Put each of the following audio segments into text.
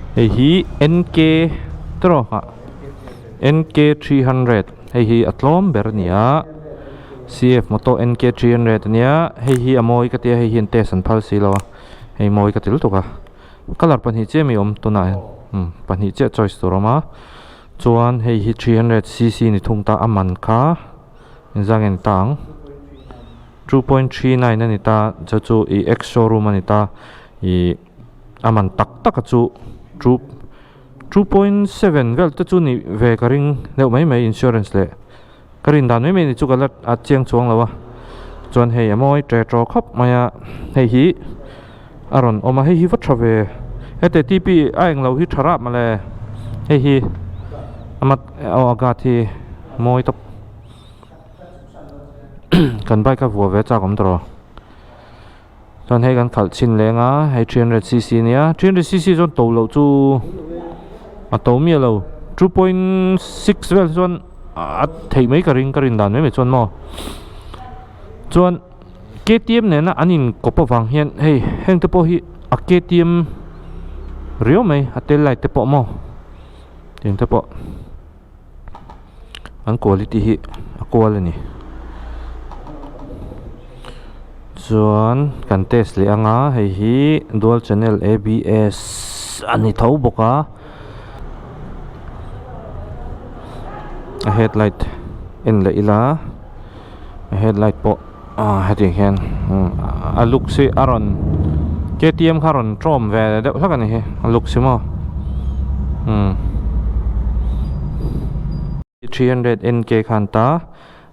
Hei hi NK tiraw ah NK 300 hei hi a tlawm ber a ni a CF moto NK 300 a nia hei hi a mawi ka tia hei hian test an phal si lo a hei mawi ka ti lutuk a colour pahnih chiah mi awm tunah hian umm pahnih chiah choice tur a awm a chuan hei hi 300 cc ni thung ta a man kha engzah nge ni ta ang. 2.39 a ni ta chu chu ih ex showroom a ni ta ih a man tak tak a chu 2.7 vel te chu ni ve ka ring deuh mai mai insurance leh ka rin dan mai mai ni chu ka la a chiang chuang lo a chuan hei a mawi tre traw khawp mai a hei hi a rawn awm a hei hi va tha ve hete T P a englo hi tha rap mawle hei hi aw a guard hi mawi tawp. Kan bike a vuah ve chak awm tawh chuan hei kan khalh chhin leng a hei 300 cc ania 300 cc chuan to loh chu a to miah lo 2.6 vel chuan a theih mai ka ring ka rin dan mai mai chuan maw chuan KTM nena an in kawp avang hian hei heng te pawh hi a KTM riau mai a tail light te pawh maw tiang te pawh. An quality hi a kual a ni chuan kan test leh anga hei hi dual channel ABS a ni tho bawk a a headlight en leh ila a headlight pawh ah hetiang hian a looks hi a rawn KTM kha a rawn tawm ve deuh hlek a ni hi a looks hi maw umm 300 NK khan ta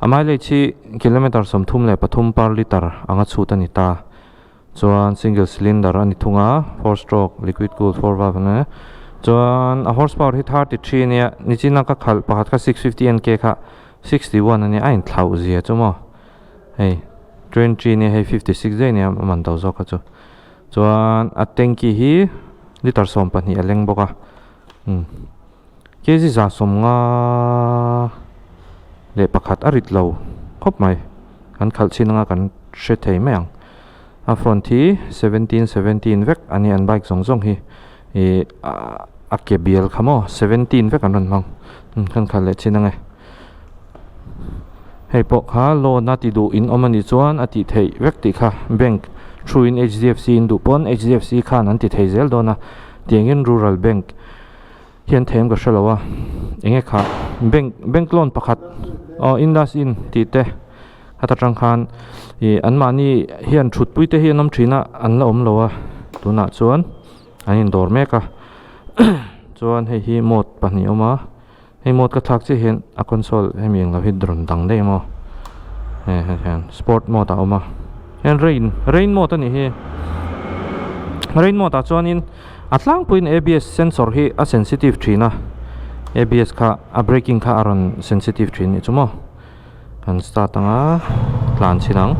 a mileage hi kilometer 33 per litre anga chhut a ni ta chuan single cylinder a ni thung a four stroke liquid cooled four valve a ni chuan a horsepower hi 33 a nia nichina ka khalh pakhat kha 650 NK kha 61 a nia a inthlauh zia chu maw hei 20 nia hei 56 daih a nia a man to zawk kha chu chuan a tanky hi litre 12 a leng bawk a umm kg 151 a rit lo khawp mai kan khalh chhin anga kan hre thei mai ang a front hi 17 17 vek a nia an bike zawng zawng hi ih a ke bial kha maw 17 vek an rawn hmang kan khalh leh chhin ange hei pawh kha loan a ti duh in awm a nih chuan a tih theih vek tih kha bank through in HDFC in duh pawn HDFC khan an ti thei zel dawn a tiangin rural bank hian them ka hrelo a enge kha bank bank loan pakhat aw indus in tih te heta tang khan ih an mahni hian thutpui te hi an awm thin a an la awm lo a tunah chuan an indawr mek a chuan hei hi mode pahnih a awm a. Hei mode ka thlak chiah hian a console hemi ang lo hi rawn dang daih maw he hei hian sport mode a awm a hian rain rain mode a nih hi rain mode ah chuanin a tlangpuiin ABS sensor hi a sensitive thin a ABS kha a braking kha a rawn sensitive thin a nih chu maw kan start ang a tlan chhin ang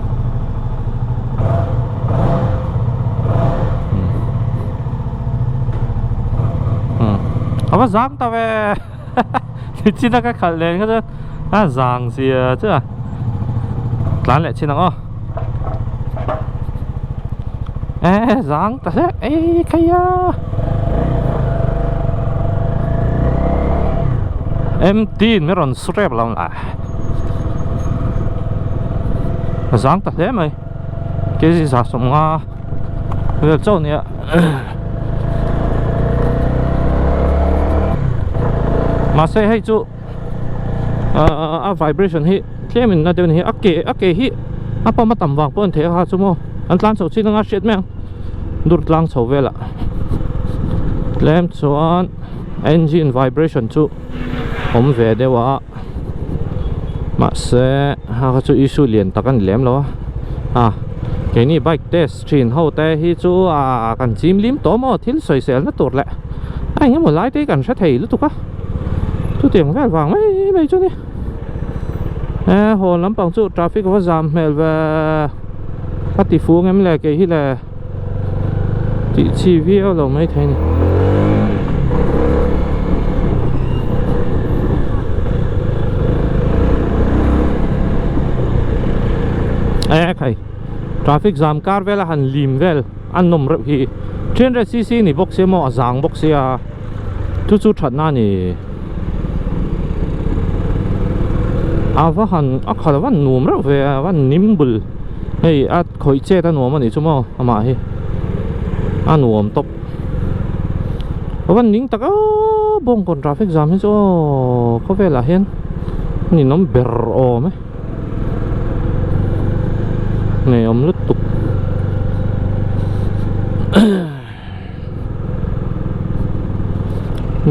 a va zang ta ve nichin a ka khalh nen kha chuan a zang zia chu a tlan leh chhin ang aw e zang ta hle ei khai a MT in min rawn strap lo lah a zang ta hle mai kg 150 vel chauh ania mahse hei chu a vibration hi tlem in na deuh a ni a ke a ke hi a pump a tam vang pawh a ni thei a kha chu maw an tlan chho chin anga hriat mai ang dur tlang chho velah tlem chuan engine vibration chu awm ve deuh a mahse ha kha chu issue lian tak a ni lem lo a a keini bike test thin ho te hi chu ah kan chim lim tawh maw thil sawisel na tur leh a eng emaw lai te hi kan hre thei lutuk a chutiang vel vang mai mai chu a ni e hawn lampang chu traffic va zam hmel ve a ti fung em le kei hi le. Tih chi viau lo mai thei a ni. E khai traffic jam kar vela han lim vel a nawm reuh hi. 300 cc ni bawk sia maw a zang bawk sia chu chu thatna a ni a va han a khalh a van nuam reuh ve a van nimble hei a khawih chet a nuam a nih chu maw amah hi a nuam tawp a van ning tak aw bawngkawn traffic jam hi chu aw khawvelah hian a ninawm ber awm e. Ngeiawm lutuk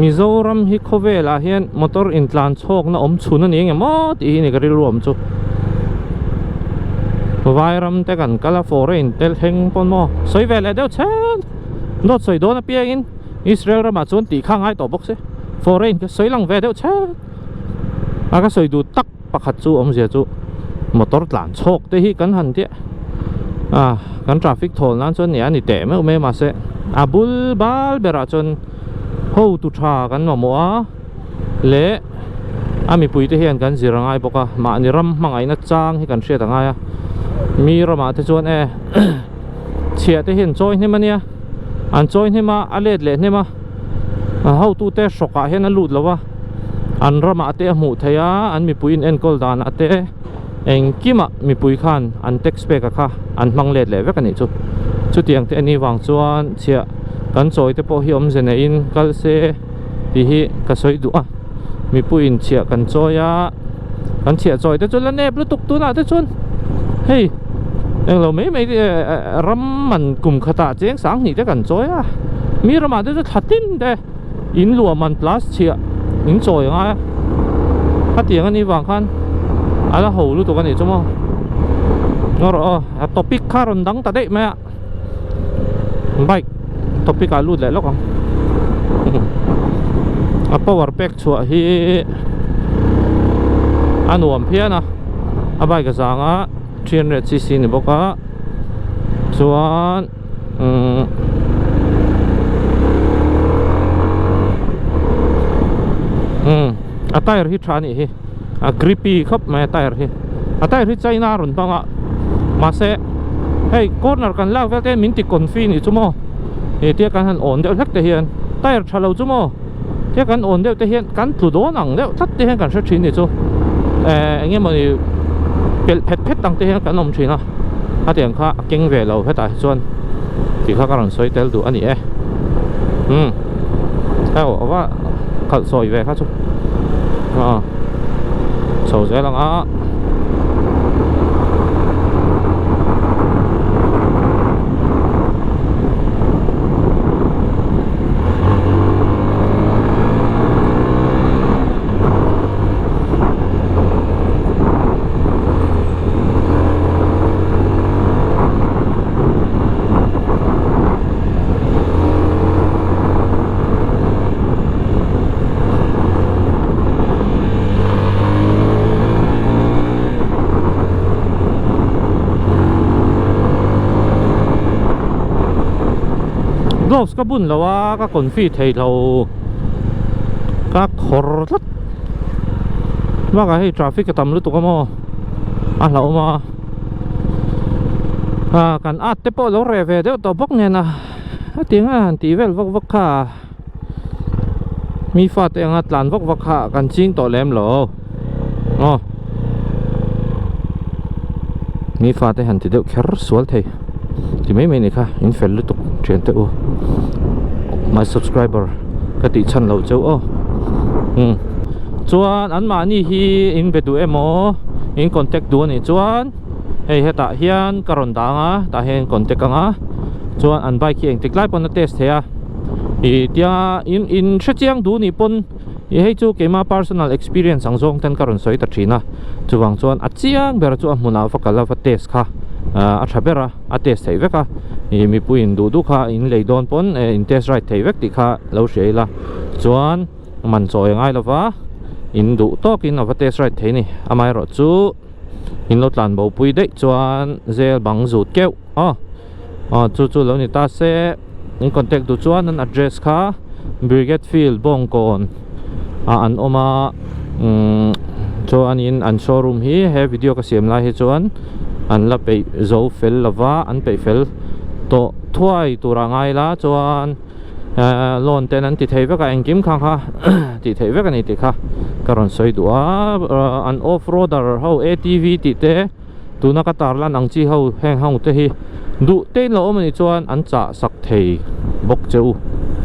Mizoram hi khawvelah hian motor intlan chhawkna awm chhun a ni eng emaw tih hi ni ka rilru awm chu Vairam te kan kal a foreign te thleng pawn maw sawi ve leh deuh chhen dawt sawi dawn apiangin Israel ramah chuan tih kha ngai tawh bawk se foreign kha sawi lang ve deuh chhen a ka sawi duh tak. Pakhat chu awmzia chu motor tlan chhawk te hi kan han tia a kan traffic thawl nan chuan nia a ni teh meuh mai mahse a bul bal berah chuan hotu tha kan mamawh a leh a mipui te hian kan zir a ngai bawk a mahni ram hmangaihna chang hi kan hriat a ngai a mi ramah te chuan e chhiah te hian chawi hnem a nia an chawi hnem a a let leh hnem a hotute hrawkah hian a lut lo a an ramah te a hmuh theih a an mipui in enkawl danah te engkimah mipui khan an tax pek a kha an hmang let leh vek a nih chu chutiang te a nih vang chuan chhiah kan chawi te pawh hi awmze neihin kal se tih hi ka sawi duh a mipui in chhiah kan chawi a kan chhiah chawi te chu la nep lutuk tunah te chuan hei englo mai mai ram man kum khatah cheng sanghnih te kan chawi a mi ramah te chu thla tin te. In luah man plus chhiah in chawi a ngai a khatiang a nih vang khan a la ho lutuk a nih chu maw ngaw rawh aw a topic kha a rawn dang ta daih mai a bike topic ah lut leh lawk ang a power pack chhuah hi a nuam phian a a bike a zang a 300 cc ni bawk a chuan. Umm umm a tyre hi tha anih hi a grippy khawp mai a tyre hi a tyre hi china a rawn hmang a mahse hei corner kan lak vel te min ti confi nih chu maw he tia kan han awn deuh hlek te hian tyre tha lo chu maw tia kan awn deuh te hian kan tlu dawn ang deuh tlat te hian kan hre thin nih chu eh eng emawni pelh phet phet ang te hian kan awm thin a a tiang kha a keng ve lo hetah hi chuan tih kha ka rawn sawi tel duh a ni e umm heo a va khalh sawi ve kha chu aw chho zel ang a. Gloves ka bun lo a ka confi thei lo ka khawr tlat bakah hei traffic a tam lutuk a maw a hlauhawm a ah kan at te pawh lo reh ve deuh tawh bawk nen a hetiang a han tih vel vak vak kha mi fate anga tlan vak vak kha kan ching tawh lem lo aw mi fate han ti deuh kher sual thei ti mai mai ni kha in fel lutuk thian te u my subscriber ka tih chhan loh cheu aw um chuan an mahni hi in be duh emaw in contact duh anih chuan hei hetah hian ka rawn dang a tah hian contact ang a chuan an bike hi engtik lai pawn a test thei a ih tia in in hrechiang duh nih pawn ih hei chu keima personal experience ang zawng ten ka rawn sawi ta thin a chuvang chuan a chiang ber chu a hmunah va kal a va test kha ah a tha ber a a test theih vek a ih mipui in duh duh kha in lei dawn pawn eh in test ride theih vek tih kha lo hria ila chuan man chawi a ngai lova in duh tawkin a va test ride thei a ni amaherawhchu in lo tlan bo pui daih chuan zel bang zut keuh aw. Aw chu chu lo ni ta se in contact duh chuan an address kha Brigade Field Bawngkawn ah an awm a umm chuanin an showroom hi he video ka siam lai hi chuan an la peih zo fel lova an peih fel tawh. thuai turah ngai ila chuan ehh loan ten an ti thei vek a engkim kha kha tih theih vek a ni tih kha ka rawn sawi duh a an off roader ho atv tih te tuna ka tarlan ang chi ho heng ho te hi duh te in lo awm a nih chuan an chah sak thei bawk che u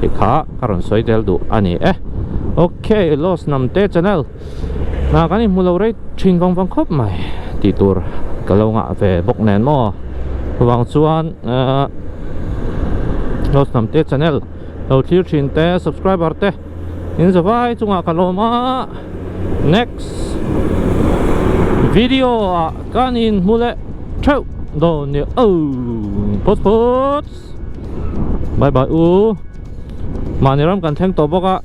tih kha ka rawn sawi tel duh a ni e ok lost hnam te channel hna kan inhmu lo rei thin vang vang khawp mai tih tur ka lo ngah ve bawk nen maw chuvang chuan ehh lost hnam te channel lo thlir thin te subscriber te in zavai chungah ka lawm a next video ah kan inhmu leh theuh dawn nia aw phawt phawt bye bye u mahni ram kan thleng tawh bawk a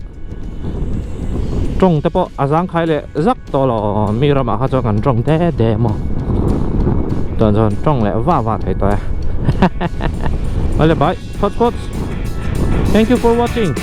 tawng te pawh a zangkhai leh zak tawh lo mi ramah kha chuan kan tawng de de maw chuan chuan tawng leh vah vah thei tawh e bye bye phawt phawt thank you for watching.